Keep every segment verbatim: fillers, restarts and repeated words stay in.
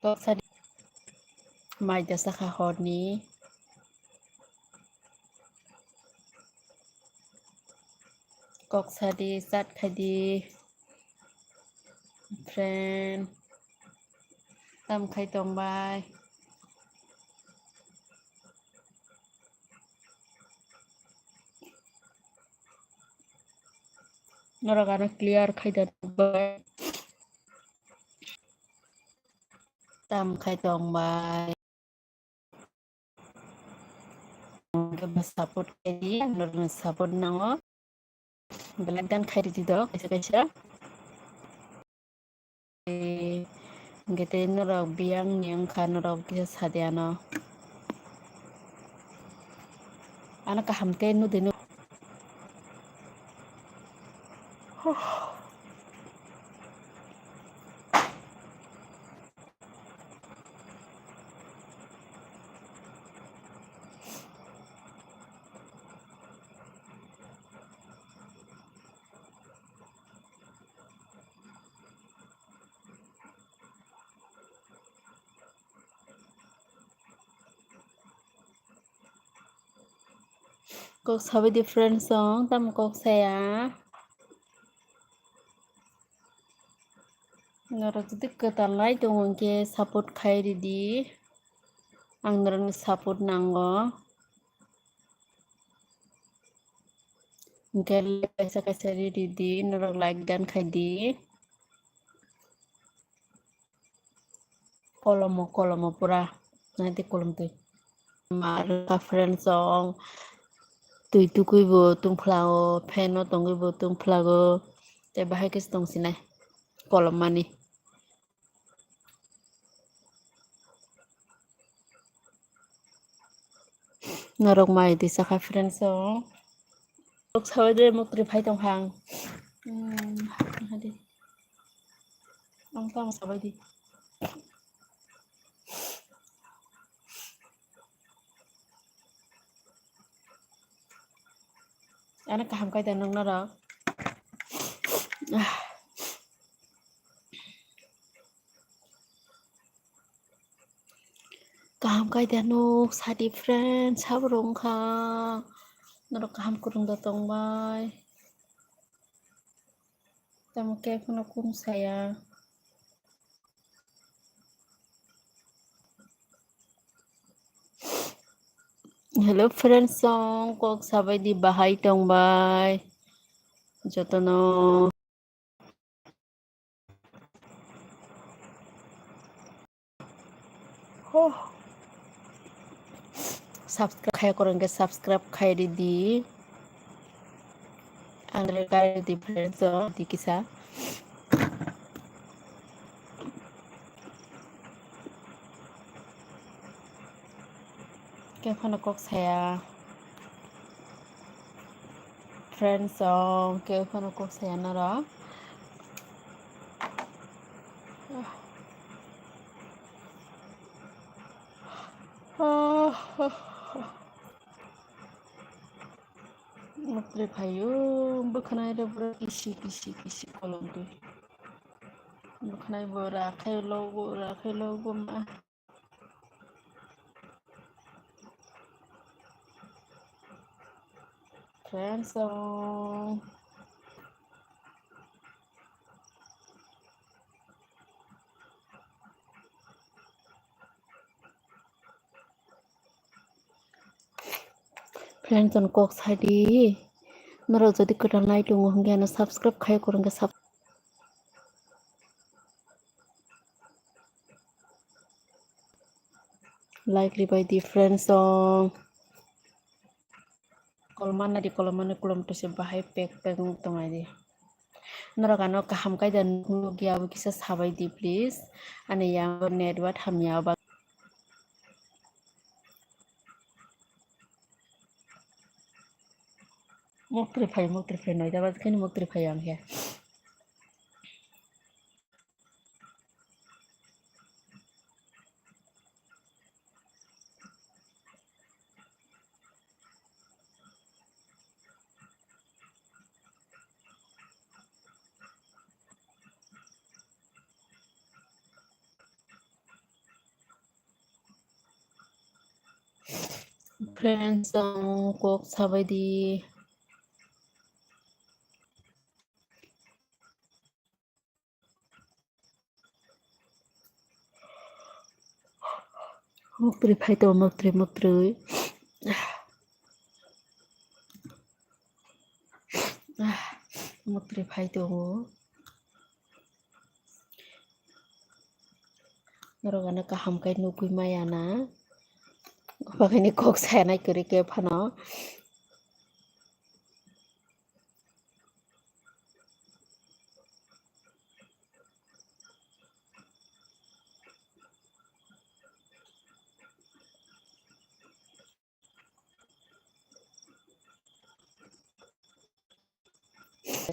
Kok sadi. Mai da sakha horni. Kok sadi, chat khaidi. Friend. Tam khai tong bai. Norok ano clear khai da bai. Tam khai tong bai. Hwnkhe bo support khaidi, ang norokno support nango. Belai dan khai ridi do, kaisa kaisa. Eh, hwnkhe tei norok biyang ni wngkha, norok kisa sadi ano. Ano kaham khe nudi nuk. Kok sabai di friends song, tamo kok saya. Norok jodi kwtal lai tongo hwnkhe support khai ridi. Ang norokni support nango. Hwnkhe like kaisa kaisa ri ridi, norok like dan khai di. Kolomo, kolomo pura. Naidi kolom twi. Ma rwkha friends song. Twi tukui bo tungphlago, fan o tongwi bo tungphlago. Tei bahai khe tongsinai kolom mani. Norok mai twi sakha friends song. Norok sabai de mukri phai tongkha ang. Hmm, hadi. Ang tamo sabai di. Ano kaham kai da nung norok. Kaham kai da nuk sadi friend, sabo rwng kha. Norok kaham kwrwng da tong bai. Tamo khe phano kung saya. Hello friends song, kok sabai di, bahai tong bai jotono. Huh. Subscribe khai korong ke subscribe khai ridi. Andre kai ridi friends o di kisa. Khe phano kok saya. Friends song, khe phano kok saya norok. Mukri phaio, bwkhanai rok pura kisi kisi kisi kolom twi. Bwkhanai bo rakhai logo, rakhai logo ma. Friends song. Friends song kok sadi. Norok jodi kwtal nai tongo hwnkhe ano subscribe khai korong khe sub-, like ribai di friends song. Kolomana di, kolomani kolom tose bahai pek pek wng tongai di. Norok ano kaham kaida nuk ya, abo kisa sabai di please. Ani yang network hamya ba. Mukri phai, mukri phai, noida baj khe mukri phai ang khe. Friends, ang kok sabai di. Muktrwi phai tongo, muktrwi, muktrwi. Muktrwi phai tongo. Norok ano kaham khe nugwi maya na. Bagwini kok sanai kwrwi khe phano.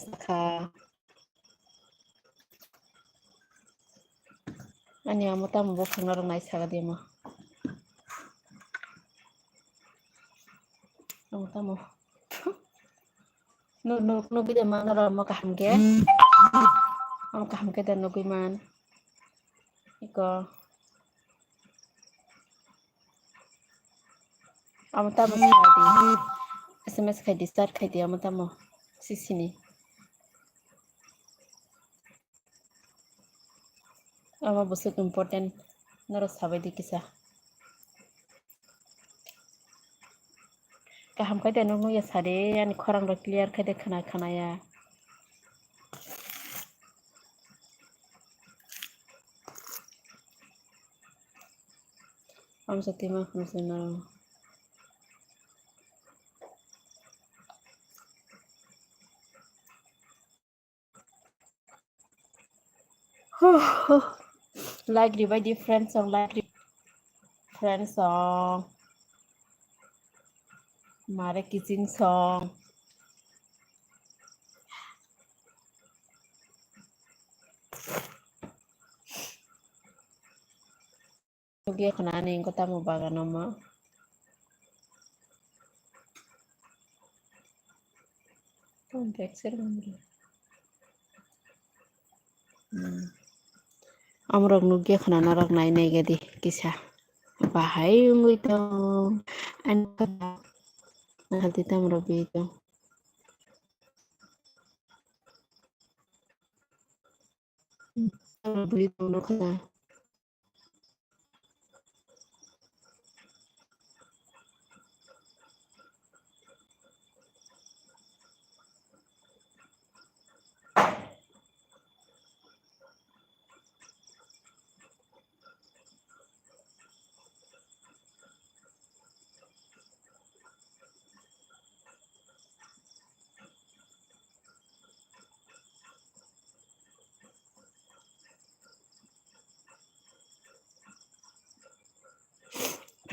Sakha. Ani amo tamo buphang norok nai saka di mo. Amo tamo. Nu-, nu-, nugwi de man norok amo kaham khe. Amo kaham khe de nugwi man. Iko. Amo tamo sa di. S M S khai di, chat khai di, amo tamo. Sisini. Amo bwswk important. Norok sabai di kisa. Kaham khai de nuknukya sari, ani khorang rok clear khai de khwna khwnaya. Amsa tima khumsina. Like ribai di friends song, like ri-, friends song. Mare kitchen song. Nugwi khwnani wngkha tamo bagano mo. Tamo back side wngkha. Hmm. Amorok nugwi khwna norok nai nai gadi kisa. Bahai wngwi tong. Ani khwna nahal twi tamo rw bi tong. Tamo rw bi tong nokha.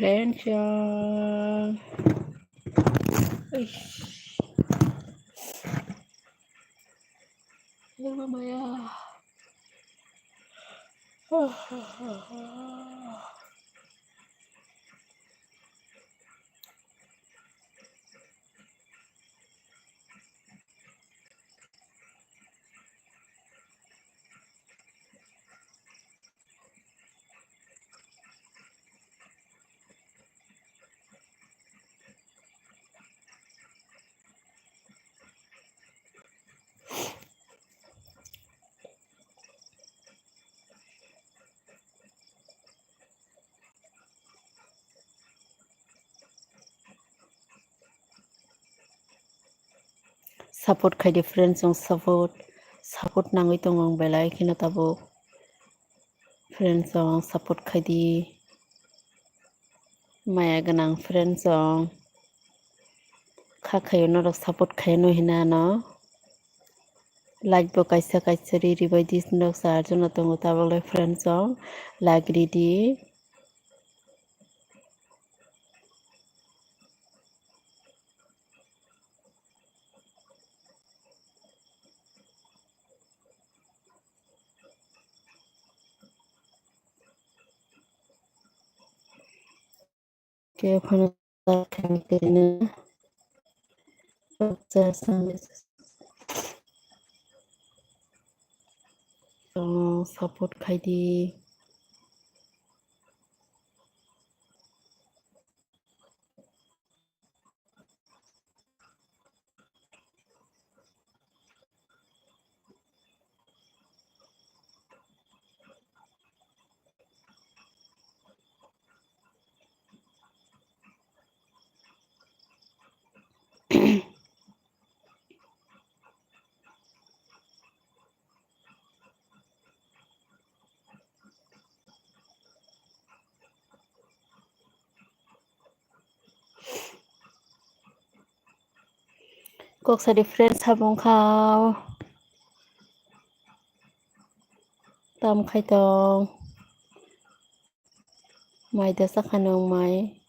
Friends, uh, ish. Yang maya. Support khai di friends, ang support, support nangwi tongo ang belai kheno tabuk. Friends, ang support khai di. Maya gwnang friends, ang kha khayo norok support khaino hinwi ano. Like bo kaisa kaisa ri ribai di, norok charjon no tongo tabuk le friends, ang like ri di. Khe phano khaini kwrwino. Support khai di. Kok sadi friend, sabung khao. Tam khai tong. Mai da sakha nung mai.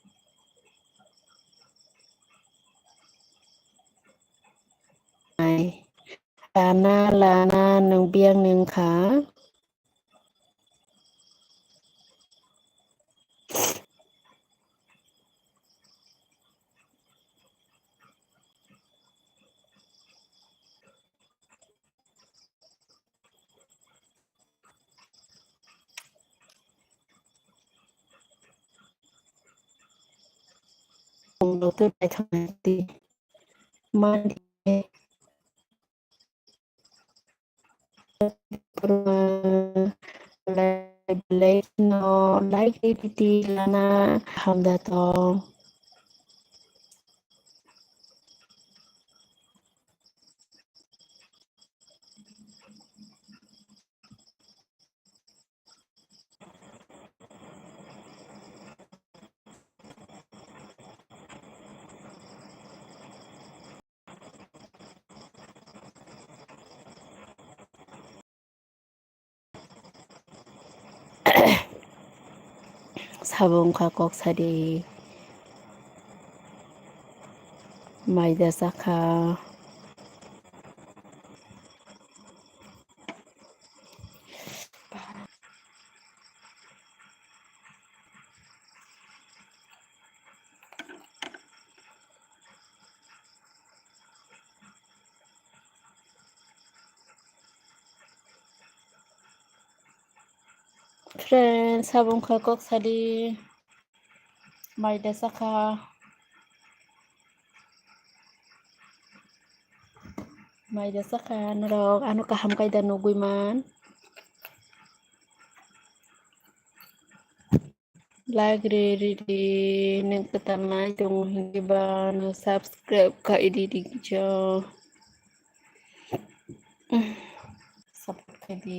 Mai. Lana, lana, nung biyang nung kha. Mandi. Like, like no, like di titi lana hamda to. Sabung kha kok sadi. Mai da sakha. Friend, sabung kha kok sadi. Mai da sakha. Mai da sakha norok, ano kaham kaida nugwi man. Like ri ri di, nung kwtal nai tongo hwnwi ba no subscribe khai di di kisa. Support khai di.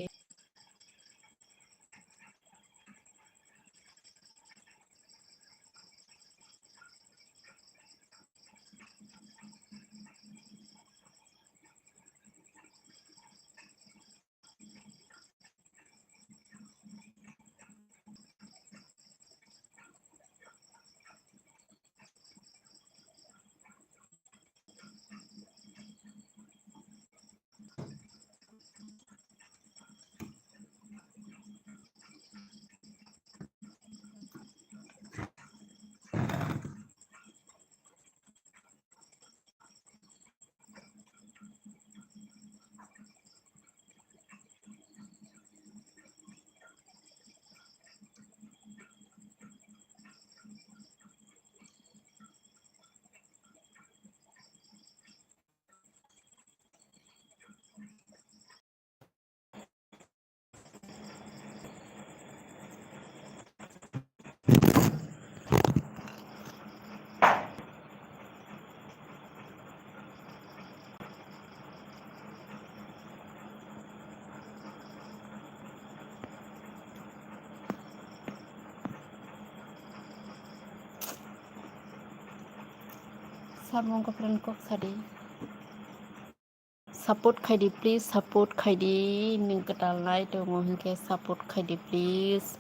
Samung kwpran kok sadi. Support khai di, please, support khai di. Nung kwtal nai tongo hinkhe support khai di, please.